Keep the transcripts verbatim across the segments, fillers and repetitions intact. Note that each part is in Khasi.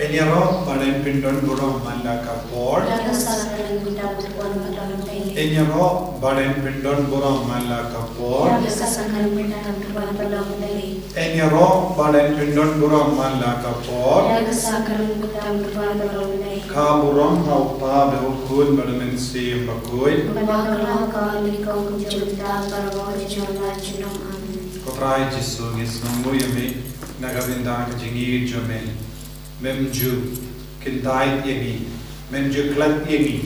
Ïaroh ba yn pyndon burom man la ka por. Ïa ka sakram kata u Trai ba don dei. Ïaroh ba yn pyndon burom man la ka por. Ïa ka sakram kata u Trai ba don dei. Ïaroh ba yn pyndon burom man la ka por. Ïa ka sakram kata u Trai ba don dei. Ka burom ha u Kpa bad ha u Khun bad ha u Mynsiem Bakhuid. Bad ha ka la ka ni ka kum jong ka baroh junom junom. Amen. Ko Trai Jisu, ngi sngewnguh ïa me na ka bynta ka jingïeit jong me. Mem ju kyntait ïa ngi, mem ju klet ïa ngi.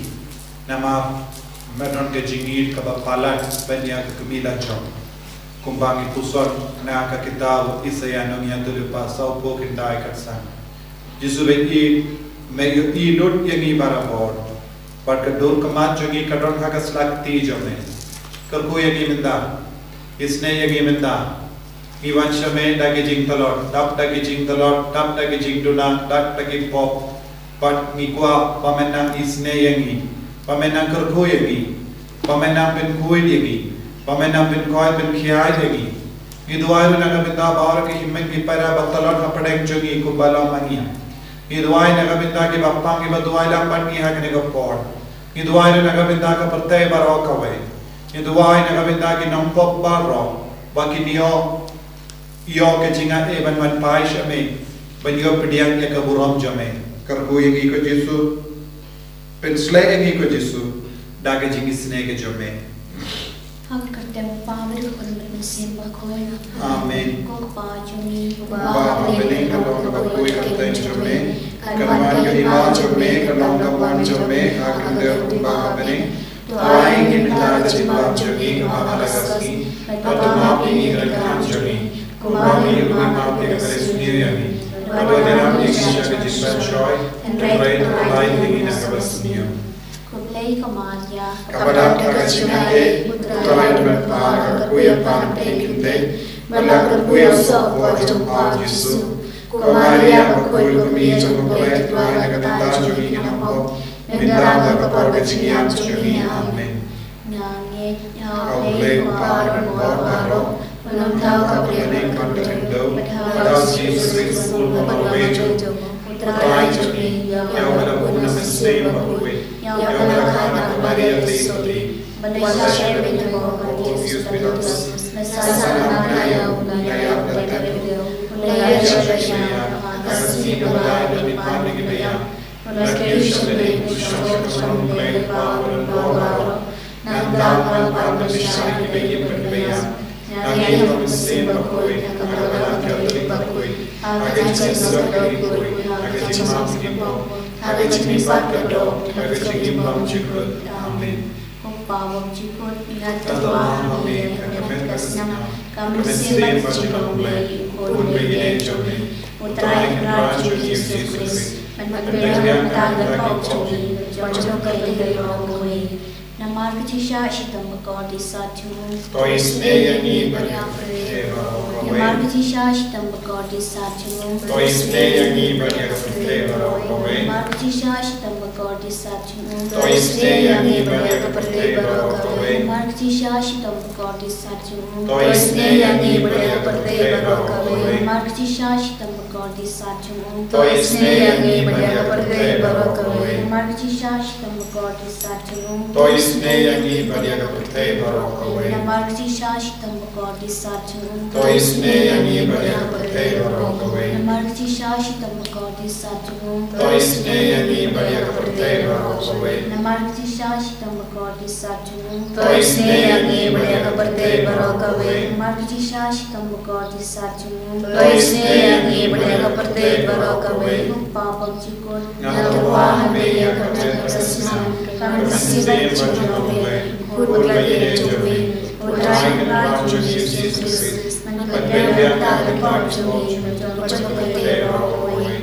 Namar me don ka jingïeit kaba palat ban ïa ka kmie la jong. Kumba ngi puson na ka kitab Isaïah nongïathuhlypa sawphew khyndai khatsan. Jisu ba ïeit, me ïohi lut ïa ngi barabor. Bad ka dur khmat jong ngi ka don ha ka sla kti jong me. Kyrkhu ïa ngi mynta. Isynei ïa ngi mynta. Ngi wan sha me da ki jingtlot, dap da ki jingtlot, dap da ki jingduna, dap da ki pop. Bad ngi kwah ba men nang isynei ïa ngi, ba men nang kyrkhu ïa ngi, ba men nang pynkhuid ïa ngi, ba men nang pynkhuid pynkhiah ïa ngi. Ngi duwai ruh na ka bynta baroh ki hynmen ki para ba tlot hapdeng jong ngi kumba long ma ngi. Ngi duwai na ka bynta kiba pang kiba duwai lang bad ngi ha kane ka por. Ngi duwai ruh na ka bynta ka pyrthei baroh kawei. Ngi duwai na ka bynta ki nongpop baroh ba kin ïoh, ïoh ka jingaiei ban wan phai sha me, ban ïoh pdiang ïa ka burom jong me. Kyrkhu ïa ngi ko Jisu. Pynshlei ïa ngi ko Jisu da ka jingisynei ka jong me. Ha ka kyrteng u Kpa bad u Khun bad u Mynsiem Bakhuid. Amen. Ko Kpa jong ngi uba ha bneng, ka long kaba khuid ka kyrteng jong me. Kan wan ka hima jong me, ka long ka mon jong me ha ka khyndew kumba ha bneng. To ai ïa ngi mynta ka jingbam jong ngi kaba man la ka sngi. Bad to map ïa ngi ka donkam jong ngi, kumba ngi ruh ngi map ïa kiba sniew ïa ngi. Bad to ïalam ïa ngi sha ka jingpynshoi, hynrei to pynlait ïa ngi na kaba sniew. Khublei ko Maria, kaba dap da ka jingaiei, u Trai u don bad pha, pha kyrkhu ïa pha hapdeng ki kynthei, bad la kyrkhu ïa u soh u kpoh jong pha u Jisu. Ko Maria bakhuid, ko Kmie jong U Blei, to duwai na ka bynta jong ngi ki nongpop, mynta bad ha ka por ka jingïap jong ngi. Amen. Nga ngeit ha U Blei U Kpa Rongbor baroh, U Nongthaw kaba ïaroh bad u Khun, bad ha U Jisu Khrist u Khun ba marwei jong U Blei, U Trai jong ngi, ïa uba la bun na u Mynsiem Bakhuid, ïa uba la kha na ka Maria Theisotti, ba la shah sha ka bynta u Pontius Pilatus, la sahnarphna ïa u, la ïap, la tep, u la ïaishah, u la ïaishah ha ka sngi kaba lai, u la leit pat na kiba ïap. U la kiew sha bneng, u shong sha ka shnong U Blei U Kpa uba don bor baroh. Nangta un wan ban pynshai ïa kiba im bad kiba ïap. Nga ngeit ha U Mynsiem Bakhuid, ha ka Balang Katholik bakhuid, ha ka jingsuk bakhuid, ha ka jingmap jingpop, ha ka jingmihpat ka doh, ha ka jingim bymjukut. Amen. Ko Kpa bymjukut, nga tyrwa ha me ha ka met ka snam, ka mynsiem ba jylliew U Blei, U Khun ba ïeidei jong me, U Trai Kynrad jong ngi U Jisu Khrist, ban pynbiang na ka bynta ki pop jong ngi, bad jong ka ri baroh kawei. Namar ka jingshah shitom bakordit sat jong u, to isynei ïa ngi bad ïa ka pyrthei baroh kawei. Namar ka jingshah shitom bakordit sat jong u, to isynei ïa ngi bad ïa ka pyrthei baroh kawei. Namar ka jingshah shitom bakordit sat jong u, to isynei ïa ngi bad ïa ka pyrthei baroh kawei. Namar ka jingshah shitom bakordit sat jong u, to isynei ïa ngi bad ïa ka pyrthei baroh kawei. Namar ka jingshah shitom bakordit sat jong u, to isynei ïa ngi bad ïa ka pyrthei baroh kawei. Namar ka jingshah shitom bakordit sat jong u, to isynei ïa ngi bad ïa ka pyrthei baroh kawei. Namar ka jingshah shitom bakordit sat jong u, to isynei ïa ngi bad ïa ka pyrthei baroh kawei. Namar ka jingshah shitom bakordit sat jong u, to isynei ïa ngi bad ïa ka pyrthei baroh kawei. Namar ka jingshah shitom bakordit sat jong u, to isynei ïa ngi bad ïa ka pyrthei baroh kawei. Namar ka jingshah shitom bakordit sat jong u, to isynei ïa ngi bad ïa ka pyrthei baroh kawei. Ko Kpa bymjukut, nga tyrwa ha me ha ka met ka snam, ka mynsiem ba jylliew U Blei, U Khun ba ïeidei jong me, U Trai Kynrad jong ngi U Jisu Khrist, ban pynbiang na ka bynta ki pop jong ngi, bad jong ka pyrthei baroh kawei.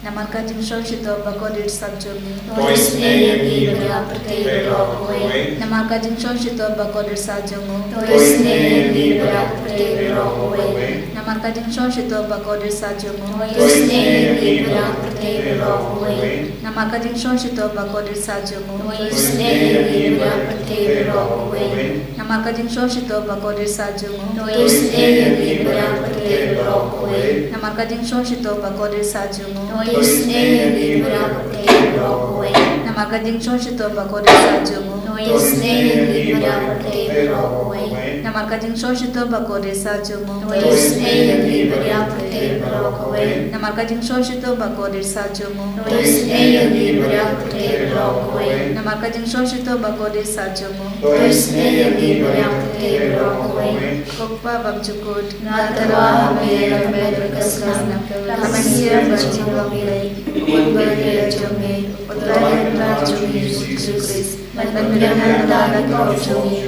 Namar ka jingshong shitom bakordit sat jong u, to isynei ïa ngi bad ïa ka pyrthei baroh kawei. Namar ka jingshong shitom bakordit sat jong u, to isynei ïa ngi bad ïa ka pyrthei baroh kawei. Namar ka jingshong shitom bakordit sat jong u, to isynei ïa ngi bad ïa ka pyrthei baroh kawei. Namar ka jingshong shitom bakordit sat jong u, to isynei ïa ngi bad ïa ka pyrthei baroh kawei. Namar ka jingshong shitom bakordit sat jong u, to isynei ïa ngi bad ïa ka pyrthei baroh kawei. Namar ka jingshong shitom bakordit sat jong u, to Isynei ïa ngi bad ïa ka pyrthei baroh kawei. Namar ka jingshong shitom bakordit sah jong u. Isynei ïa ngi bad ïa ka pyrthei baroh kawei. Namar ka jingshong shitom bakordit sah jong u. Isynei ïa ngi bad ïa ka pyrthei baroh kawei. Namar ka jingshong shitom bakordit sah jong u. Isynei ïa ngi bad ïa ka pyrthei baroh kawei. Namar ka jingshong shitom bakordit sah jong u. Isynei ïa ngi bad ïa ka pyrthei baroh kawei. Ko Kpa bymjukut. Nga tyrwa ha me ïa ka met bad ka snam. Ka mynsiem bajinglong Blei. U Khun baieit jong me. U Trai Kynrad jong ngi Jisu Khrist. Ban pynbiang na ka bynta ki pop jong ngi.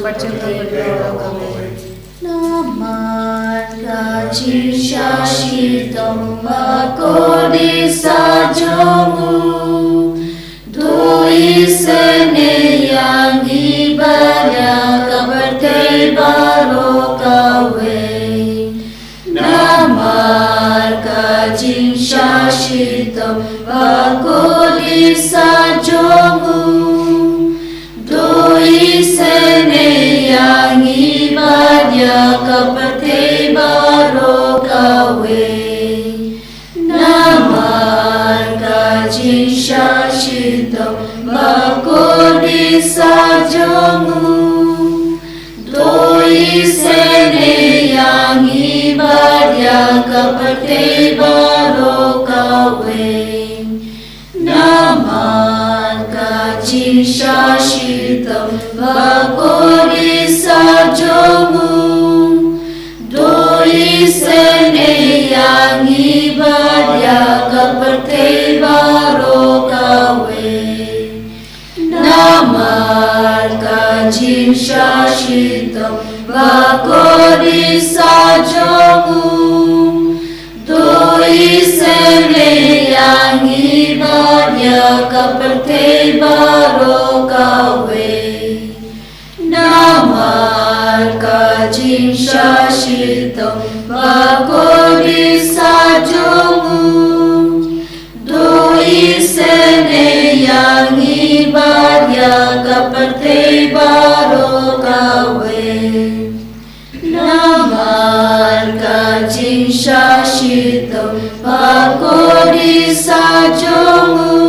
Bad jong ka pyrthei baroh kawei. Namar ka jingshah shitom bakordit sah jong u. To isynei ïa ngi bad ïa ka pyrthei baroh kawei. Namar ka jingshah shitom bakordit sah jong u. To isynei ïa ngi bad ïa ka pyrthei baroh kawei. Namar ka jingshah shitom bakordit sah jong u. To isynei ïa ngi bad ïa ka pyrthei baroh kawei. Namar ka jingshah shitom bakordit sah jong u. To isynei ïa ngi bad ïa ka pyrthei baroh kawei. Namar ka jingshah shitom bakordit sah jong u. To isynei ïa ngi bad ïa ka pyrthei baroh kawei. Namar ka jingshah shitom bakordit sah jong u. To isynei ïa ngi bad ïa ka pyrthei baroh kawei. Namar ka jingshah shitom bakordit sah jong u.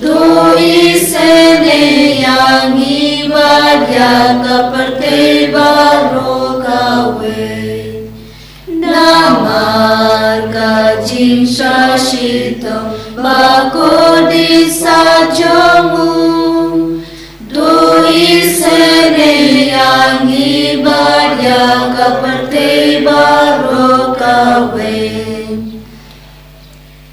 To isynei ïa ngi bad ïa ka pyrthei baroh kawei. Namar ka jingshah shitom bakordit sah jong u. To isynei ïa ngi bad ïa ka pyrthei baroh kawei.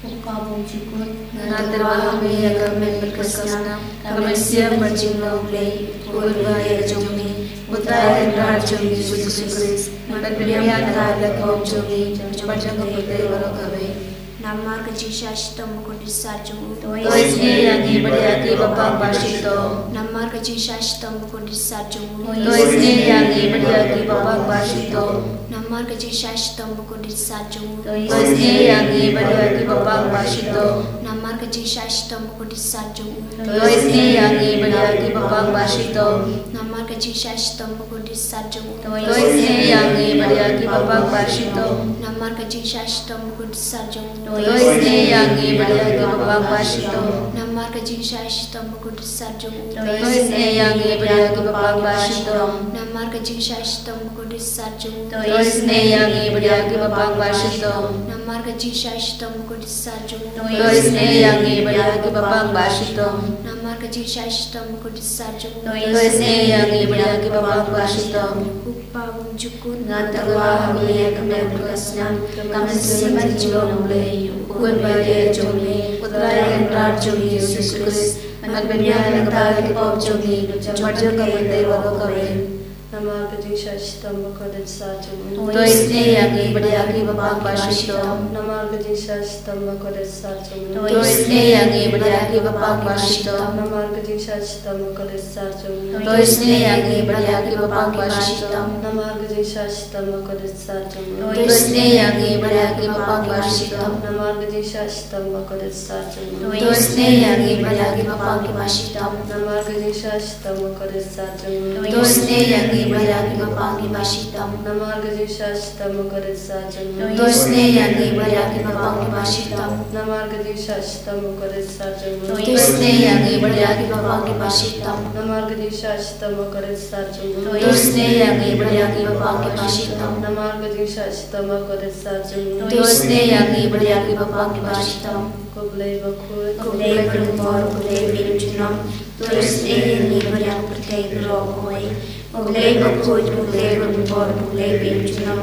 Ko Kpa bymjukut. Nga tyrwa ha me ïa ka met bad ka snam. Ka mynsiem bajinglong Blei. U Khun baieit jong me. U Trai Kynrad jong ngi Jisu Khrist. Ban pynbiang na ka bynta ki pop jong ngi. Bad jong ka pyrthei baroh kawei. Namar ka jingshah shitom bakordit sah jong u. To isynei ïa ngi bad ïa ki bapang ba shitom. Namar ka jingshah shitom bakordit sah jong u. To isynei ïa ngi bad ïa ki bapang ba shitom. Namar ka jingshah shitom bakordit sah jong u. To isynei ïa ngi bad ïa ki bapang ba shitom. Namar ka jingshah shitom bakordit sah jong u. To isynei ïa ngi bad ïa ki bapang ba shitom. Namar ka jingshah shitom bakordit sah jong u. To isynei ïa ngi bad ïa ki bapang ba shitom. Namar ka jingshah shitom bakordit sah jong u. To isynei ïa ngi bad ïa ki bapang ba shitom. Namar ka jingshah shitom bakordit sah jong u. To isynei ïa ngi bad ïa ki bapang ba shitom. Namar ka jingshah shitom bakordit sah jong u. To isynei ïa ngi bad ïa ki bapang ba shitom. Namar ka jingshah shitom bakordit sah jong u. To isynei ïa ngi bad ïa ki bapang ba shitom. Namar ka jingshah shitom bakordit sah jong u. To isynei ïa ngi bad ïa ki bapang ba shitom. Ko Kpa bymjukut. Nga tyrwa ha me ïa ka met bad ka snam. Ka mynsiem bajinglong Blei. U Khun baieit jong me. U Trai Kynrad jong ngi Jisu Khrist. Ban pynbiang na ka bynta ki pop jong ngi. Bad jong ka pyrthei baroh kawei. Namar ka jingshah shitom bakordit sah jong u. To isynei ïa ngi bad ïa ki bapang ba shitom. Namar ka jingshah shitom bakordit sah jong u. To isynei ïa ngi bad ïa ki bapang ba shitom. Namar ka jingshah shitom bakordit sah jong u. To isynei ïa ngi bad ïa ki bapang ba shitom. Namar ka jingshah shitom bakordit sah jong u. To isynei ïa ngi bad ïa ki bapang ba shitom. Namar ka jingshah shitom bakordit sah jong u. To isynei ïa ngi bad ïa ki bapang ba shitom. Namar ka jingshah shitom bakordit sah jong u. To isynei ïa ngi Ïa ngi baroh kiba pang kiba shitom. Namar ka jingshah shitom u kordit sah jong u. To isynei ïa ngi baroh kiba pang kiba shitom. Namar ka jingshah shitom u kordit sah jong u. To isynei ïa ngi baroh kiba pang kiba shitom. Namar ka jingshah shitom u kordit sah jong u. To isynei ïa ngi baroh kiba pang kiba shitom. Namar ka jingshah shitom u kordit sah jong u. To isynei ïa ngi baroh kiba pang kiba shitom. Ko Blei bakhuid, ko Blei badonbor, ko Blei baïaid junom. To isynei ïa ngi baroh ka pyrthei baroh kawei. Ko Blei bakhuid, ko Blei badonbor, ko Blei baïaid junom.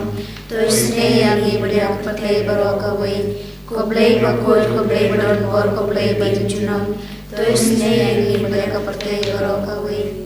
To isynei ïa ngi baroh ka pyrthei baroh kawei. Ko Blei bakhuid, ko Blei badonbor, ko Blei baïaid junom. To isynei ïa ngi baroh ka pyrthei baroh kawei.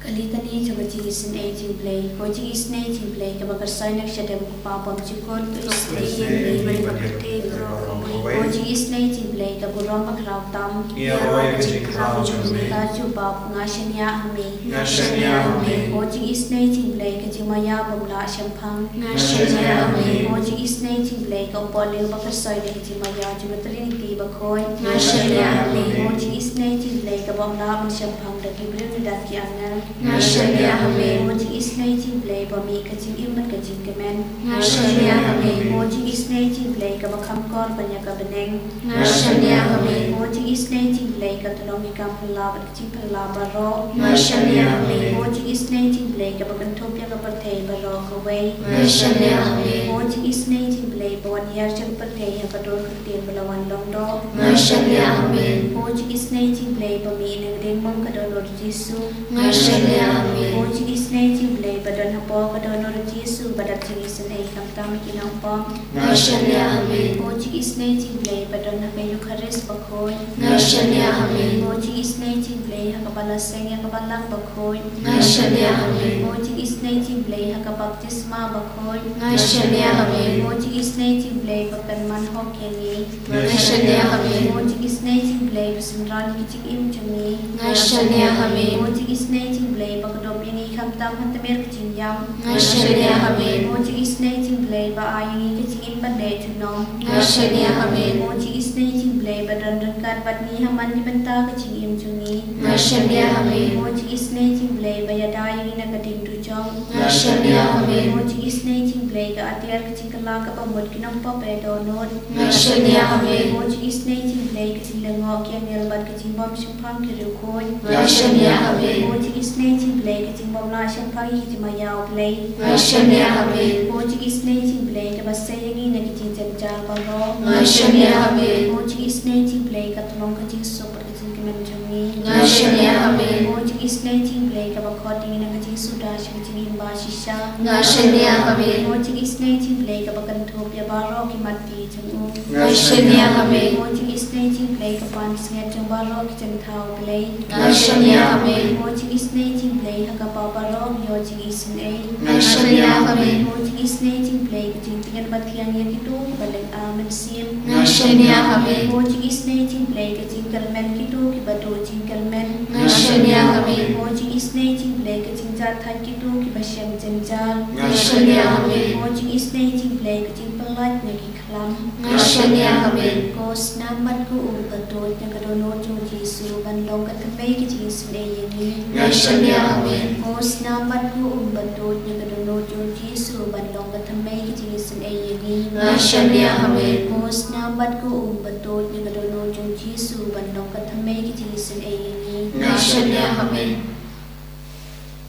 Ka litani jong ka jingisynei jong U Blei. Ko jingisynei jong U Blei kaba kyrsoi na ka shadem U Kpa bymjukut. To isynei ïa ngi baroh ka pyrthei baroh kawei. Ko jingisynei jong U Blei ka burom bakhraw tam. Ïaroh ïa ka jingkhraw jong me. Ka jubab, nga shaniah ha me. Nga shaniah ha me. Ko jingisynei jong U Blei ka jingmaïa bym lah shemphang. Nga shaniah ha me. Ko jingisynei jong U Blei ka u pohliew ba kyrsoi na ka jingmaïa jong ka Trinity bakhuid. Nga shaniah ha me. Ko jingisynei jong U Blei kaba ym lah ban shemphang da ki briew ne da ki angel. Nga shaniah ha me. Ko jingisynei jong U Blei ba mih ka jingim bad ka jingkmen. Nga shaniah ha me. Ko jingisynei jong U Blei kaba kham kor ban ïa ka bneng. Nga shaniah ha me. Ko jingisynei jong U Blei ka tyllong ki kam phylla bad ka jingphylla baroh. Nga shaniah ha me. Ko jingisynei jong U Blei kaba kynthup ïa ka pyrthei baroh kawei. Nga shaniah ha me. Ko jingisynei jong U Blei ba wan hiar sha ka pyrthei ha ka dur ka ktien ba la wan long doh. Nga shaniah ha me. Ko jingisynei jong U Blei ba mih na ka diengmong ka dohnud Jisu. Nga shaniah ha me. Ko jingisynei jong U Blei ba don hapoh ka dohnud Jisu ba dap jingisynei khamtam ki nongpop. Nga shaniah ha me. Ko jingisynei jong U Blei ba don ha ka Eukharist bakhuid. Nga shaniah ha me. Ko jingisynei jong U Blei ha kaba la seng ïa ka Balang bakhuid. Nga shaniah ha me. Ko jingisynei jong U Blei ha ka baptisma bakhuid. Nga shaniah ha me. Ko jingisynei jong U Blei ba kynman hok ïa ngi. Nga shaniah ha me. Ko jingisynei jong U Blei ba synran ïa ka jingim jong ngi. Nga shaniah ha me. Ko jingisynei jong U Blei ba kdup ïa ngi khamtam ha tmier ka jingïap. Nga shaniah ha me. Ko jingisynei jong U Blei ba ai ïa ngi ka jingim ban leh junom. Nga shaniah ha me. Ko jingisynei jong U Blei ba don ryngkat bad ngi ha man ki bynta ka jingim jong ngi. Nga shaniah ha me. Ko jingisynei jong U Blei ba ïada ïa ngi na ka ding dujok. Nga shaniah ha me. Ko jingisynei jong U Blei ka atiar ka jingkylla kaba mut ki nongpop ba ïa dohnud. Nga shaniah ha me. Ko jingisynei jong U Blei ka jinglyngngoh ki angel bad ka jingbym shemphang ki riewkhuid. Nga shaniah ha me. Ko jingisynei jong U Blei ka jingbym lah shemphang ïa ki jingmaïa U Blei. Nga shaniah ha me. Ko jingisynei jong U Blei kaba sei ïa ngi na ki jingjynjar baroh. Nga shaniah ha me. Ko jingisynei jong U Blei ka tyllong ka jingsuk bad ka jingkmen jong ngi. Nga shaniah ha me. Ko jingisynei jong U Blei kaba khot ïa ngi na ka jingsuda sha ka jingim ba shisha. Nga shaniah ha me. Ko jingisynei jong U Blei kaba kynthup ïa baroh ki mat jong u. Nga shaniah ha me. Ko jingisynei jong U Blei ka pansngiat jong baroh ki jingthaw Blei. Nga shaniah ha me. Ko jingisynei jong U Blei ha kaba baroh ngi ïoh jingisynei. Nga shaniah ha me. Ko jingisynei jong U Blei ka jingtngen bathiang ïa kito kiba lynga mynsiem. Nga shaniah ha me. Ko jingisynei jong U Blei ka jingkyrmen kito kiba duh jingkyrmen. Nga shaniah ha me. Ko jingisynei jong U Blei ka jingjahthait kito kiba shem jynjar. Nga shaniah ha me. Ko jingisynei jong U Blei ka jingpyllait na ki khlam. Nga shaniah ha me. Ko snam bad ko um ba tuid na ka dohnud jong u Jisu ban long ka thymmei ka jingisynei ïa ngi. Nga shaniah ha me. Ko snam bad ko um ba tuid na ka dohnud jong u Jisu ban long ka thymmei ka jingisynei ïa ngi. Nga shaniah ha me. Ko snam bad ko um ba tuid na ka dohnud jong u Jisu ban long ka thymmei ka jingisynei ïa ngi. Nga shaniah ha me.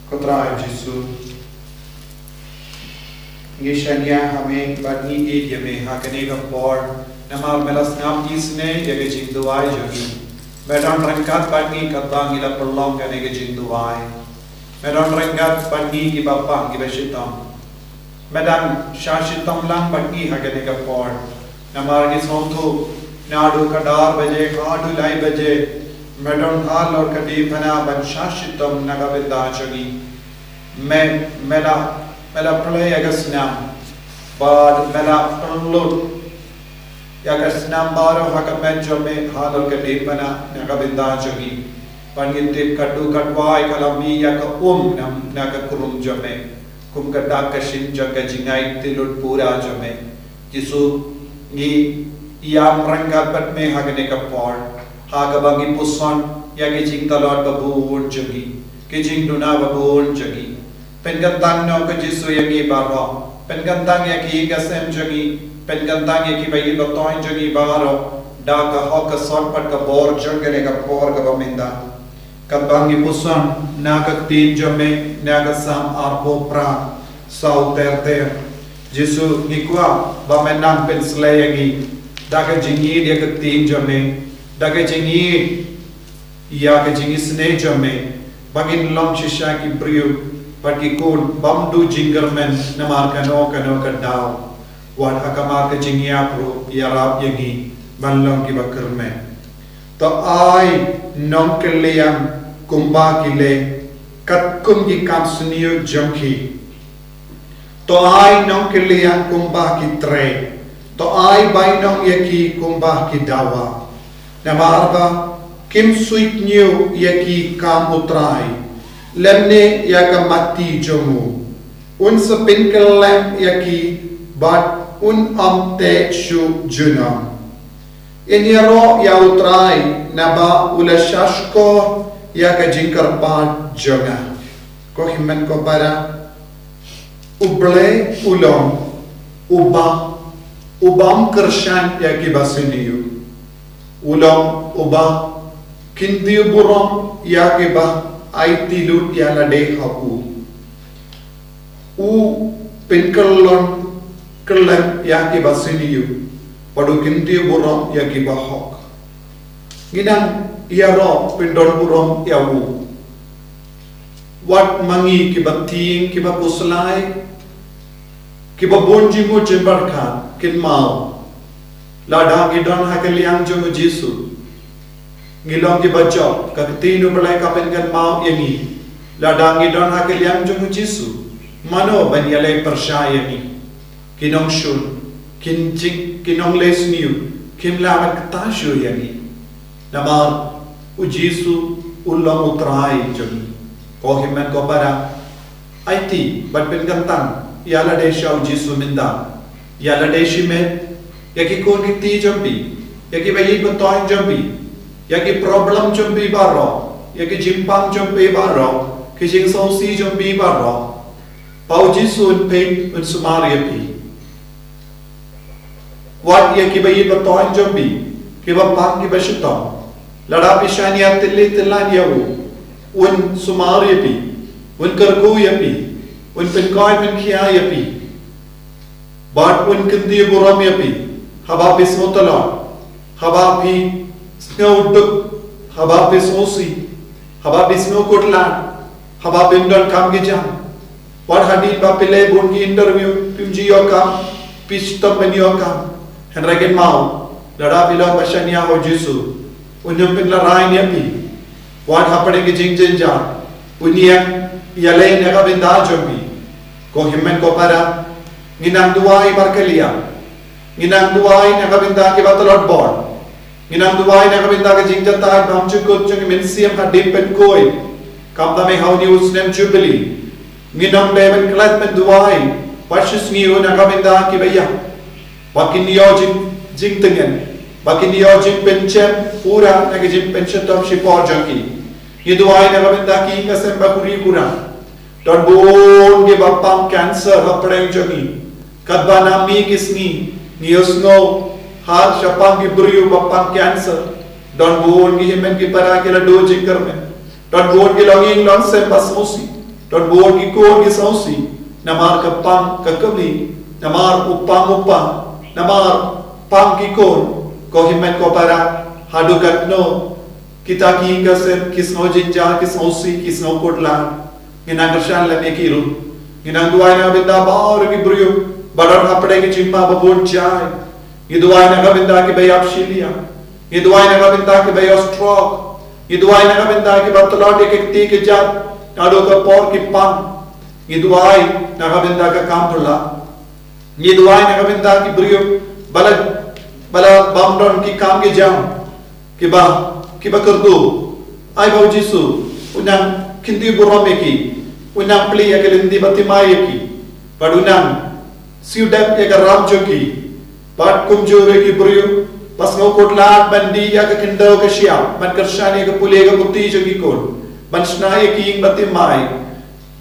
Ko Trai Jisu, ngi shaniah ha me bad ngi ïeit ïa me ha kane ka por, namar me la sngap isynei ïa ka jingduwai jong ngi. Me don ryngkat bad ngi katba ngi la pynlong kane ka jingduwai. Me don ryngkat bad ngi kiba pang kiba shitom. Me dang shah shitom lang bad ngi ha kane ka por. Namar ngi sngewthuh naduh ka dar baje haduh lai baje me don halor ka diengphna ban shah shitom na ka bynta jong ngi. Me, me la, me la plie ïa ka snam bad me la pynlut ïa ka snam baroh ha ka met jong me halor ka diengphna na ka bynta jong ngi. Bad ngi tip katto katwai ka la mih ïa ka um na, na ka krung jong me, kum ka dak ka shin jong ka jingai kti lut pura jong me. Jisu, ngi ïam ryngkat bad me ha kane ka por, ha kaba ngi puson ïa ki jingtlot babun jong ngi, ki jingduna babun jong ngi. Pynkyntang noh ko Jisu ïa ngi baroh. Pynkyntang ïa ki ïing ki sem jong ngi. Pynkyntang ïa ki ba ïeit ba thoiñ jong ngi baroh. Da ka hok ka sot bad ka bor jong kane ka por kaba mynta. Katba ngi puson na ka ktien jong me, na ka Salm arphew phra, saw ter ter. Jisu, ngi kwah ba men nang pynsleh ïa ngi da ka jingïeit ïa ka ktien jong me, da ka jingïeit ïa ka jingisynei jong me, ba ngin long shisha ki briew bad ki khun bym duh jingkyrmen namar kano kano ka daw. Wat ha khmat ka jingïap ruh ïarap ïa ngi ban long kiba kyrmen. To ai nongkylliang kumba ki leh, katkum ki kam sniew jong ki. To ai nongkylliang kumba ki trei. To ai bainong ïa ki kumba ki dawa. Namar ba kim suidñiew ïa ki kam U Trai, lymne ïa ka mati jong u. Un sa pynkyllem ïa ki bad un ym teh shuh junom. Yn ïaroh ïa U Trai naba u la shahshkor ïa ka jingkyrpad jong nga. Ko hynmen ko para, U Blei u long uba, u bym kyrshan ïa kiba sniew. U long uba kyntiew burom ïa kiba aiti lut ïa lade ha u. U pynkyllon kyllem ïa kiba sniew, bad u kyntiew burom ïa kiba hok. Ngi nang ïaroh pyndon burom ïa u. Wat ma ngi kiba tieng, kiba khuslai, kiba bun jingmut jingpyrkhat, kynmaw. Lada ngi don ha ka liang jong u Jisu, ngi long kiba jop, ka ktien U Blei ka pynkynmaw ïa ngi. Lada ngi don ha ka liang jong u Jisu, mano ban ïaleh pyrshah ïa ngi? Ki nongshun, kin jing, ki nongleh sniew, kim lah ban ktah shuh ïa ngi. Namar u Jisu u long U Trai jong ngi. Ko hynmen ko para, aiti bad pynkyntang ïa lade sha u Jisu mynta. Ïa lade shimet, ïa ki khun ki kti jong phi, ïa kiba ïeit ba thoiñ jong phi, ïa ki problem jong phi baroh, ïa ki jingpang jong phi baroh, ki jingsngewsih jong phi baroh. Ba u Jisu un peit, un sumar ïa phi. Wat ïa kiba ïeit ba thoiñ jong phi, kiba pang kiba shitom. Lada phi shaniah tylli tyllan ïa u, un sumar ïa phi, un kyrkhu ïa phi, un pynkoit pynkhia ïa phi. Bad un kyntiew burom ïa phi, haba phi sngewtlot, haba phi sngewduk, haba phi sngewsih, haba phi sngewkhuslai, haba phim don kam ki jam. Wat hadien ba phi leh bun ki interview, phim ju ïoh kam, phi shitom ban ïoh kam. Hynrei kynmaw, lada phi long ba shaniah ha u Jisu, un ym pynlehrain ïa phi. Wat hapdeng ki jingjynjar, un ïeng ïaleh na ka bynta jong phi. Ko hynmen ko para, ngin nang duwai markylliang. Ngin nang duwai na ka bynta kiba tlot bor. Ngin nang duwai na ka bynta ka jingjatai bymjukut jong ki mynsiem hadien pynkhuid. Khamtam ha une u snem Jubili, ngin nang dei ban klet ban duwai, wat shu sngew, na ka bynta kiba ïap, ba kin ïoh jing, jingtngen, ba kin ïoh jingpynjem pura na ka jingpynshitom shipor jong ki. Ngi duwai na ka bynta ki ïing ki sem ba khuri khura. Don bun kiba pang cancer hapdeng jong ngi. Katba na mih ki sngi, ngi ïohsngew ha shaphang ki briew ba pang cancer. Don bun ki hynmen ki para ki la duh jingkyrmen. Don bun ki longïing longsem ba sngewsih. Don bun ki khun ki sngewsih. Namar ka pang ka kmie, namar u pang u pa, namar pang ki khun. Ko hynmen ko para, haduh katno kita ki ïing ki sem ki sngewjynjar, ki sngewsih, ki sngewkhuslai? Ngin nang kyrshan lem ïa ki ruh. Ngin nang duwai na ka bynta baroh ki briew ba don hapdeng ki jingma ba bun jai. Ngi duwai na ka bynta kiba ïap shiliang. Ngi duwai na ka bynta kiba ïoh stroke. Ngi duwai na ka bynta kiba tlot ïa ki kti ki jait naduh ka por ki pang. Ngi duwai na ka bynta ka kam phylla. Ngi duwai na ka bynta ki briew ba la, ba la bym don ki kam ki jam, kiba, kiba kyrduh. Ai ba u Jisu un nang kyntiew burom ïa ki, un nang plie ïa ka lynti bathymmai ïa ki, bad un nang siew dep ïa ka ram jong ki. Bad kumjuh ruh ïa ki briew ba sngewkhuslai ban dih ïa ka khyndew ka shyiap, ban kyrshan ïa ka pule ka puthi jong ki khun, ban shna ïa ki ïing bathymmai.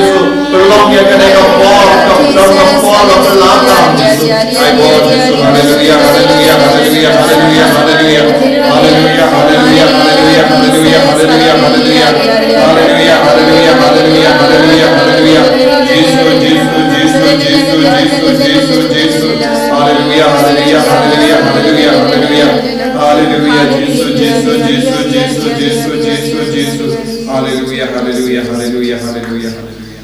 Jisu. Pynlong ïa kane ka por, ka don ka por ba pynlong, Jisu. Ai bor Jisu. Haleluya, haleluya, haleluya, haleluya, haleluya. Haleluya, haleluya, haleluya, haleluya, haleluya, haleluya. Haleluya, haleluya, haleluya, haleluya, haleluya. Jisu, Jisu, Jisu, Jisu, Jisu, Jisu, Jisu. Haleluya, haleluya, haleluya, haleluya, haleluya. Haleluya, Jisu, Jisu, Jisu, Jisu, Jisu, Jisu, Jisu. Haleluya, haleluya, haleluya, haleluya, haleluya.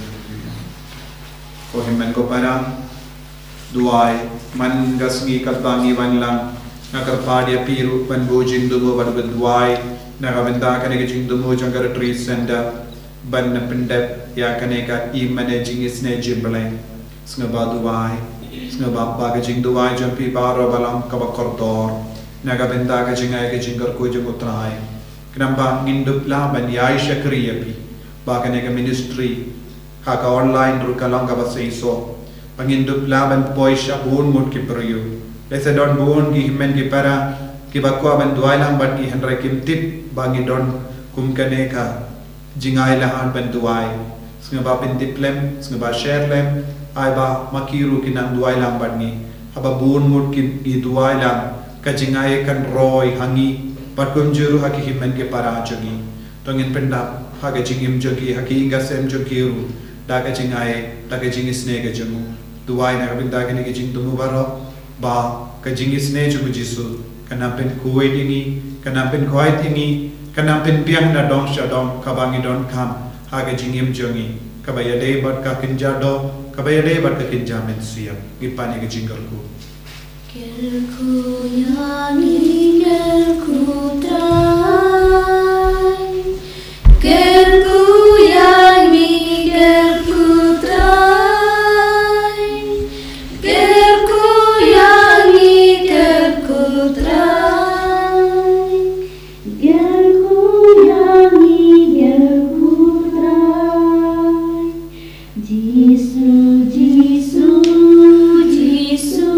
Ko hynmen ko para, duwai, man ka sngi katba ngi wan lang, nga kyrpad ïa phi ruh ban buh jingthmu bad ban duwai, na ka bynta kane ka jingthmu jong ka Retreat Center, ban pyndep ïa kane ka i mane jingisynei jong U Blei. Sngewbha duwai, sngewbha ba ka jingduwai jong phi baroh ba long kaba kordor, na ka bynta ka jingai ka jingkyrkhu jong U Trai. Khnang ba ngin dup lah ban ïai shakri ïa phi, ba kane ka ministry ha ka online ruh ka long kaba seisoh. Ba ngin dup lah ban poi sha bun ngut ki briew. Lehse don bun ki hynmen ki para kiba kwah ban duwai lang bad ngi hynrei kim tip ba ngi don kum kane ka jingai lahan ban duwai. Sngewbha pyntip lem, sngewbha share lem, ai ba ma ki ruh kin nang duwai lang bad ngi. Haba bun ngut kin ngi duwai lang, ka jingai kan roi ha ngi bad kumjuh ruh ha ki hynmen ki para jong ngi. To ngin pyndap ha ka jingim jong ki, ha ki ïing ki sem jong ki ruh, da ka jingai, da ka jingisynei ka jong u. Duwai na ka bynta kine ki jingthmu baroh, ba ka jingisynei jong U Jisu kan nang pynkhuid ïa ngi, kan nang pynkhuid ïa ngi, kan nang pynbiang na dong sha dong kaba ngi donkam ha ka jingim jong ngi, kaba ïadei bad ka kynja doh, kaba ïadei bad ka kynja mynsiem. Ngi pan ïa ka jingkyrkhu. Kyrkhu ïa ngi, kyrkhu Trai. Kyrkhu ïa ngi, kyrkhu Trai. Kyrkhu ïa ngi, kyrkhu Trai. Kyrkhu ïa ngi, kyrkhu Trai. Jisu, Jisu, Jisu.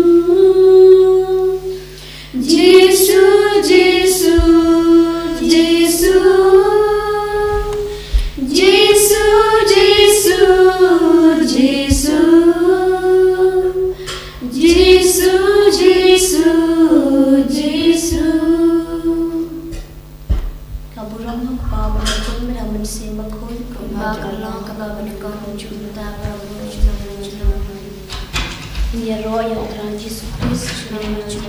Jisu, Ka long kaba nyngkong jong uta uba bun junom junom. Ïaroh ïa U Trai Jisu Khrist junom junom.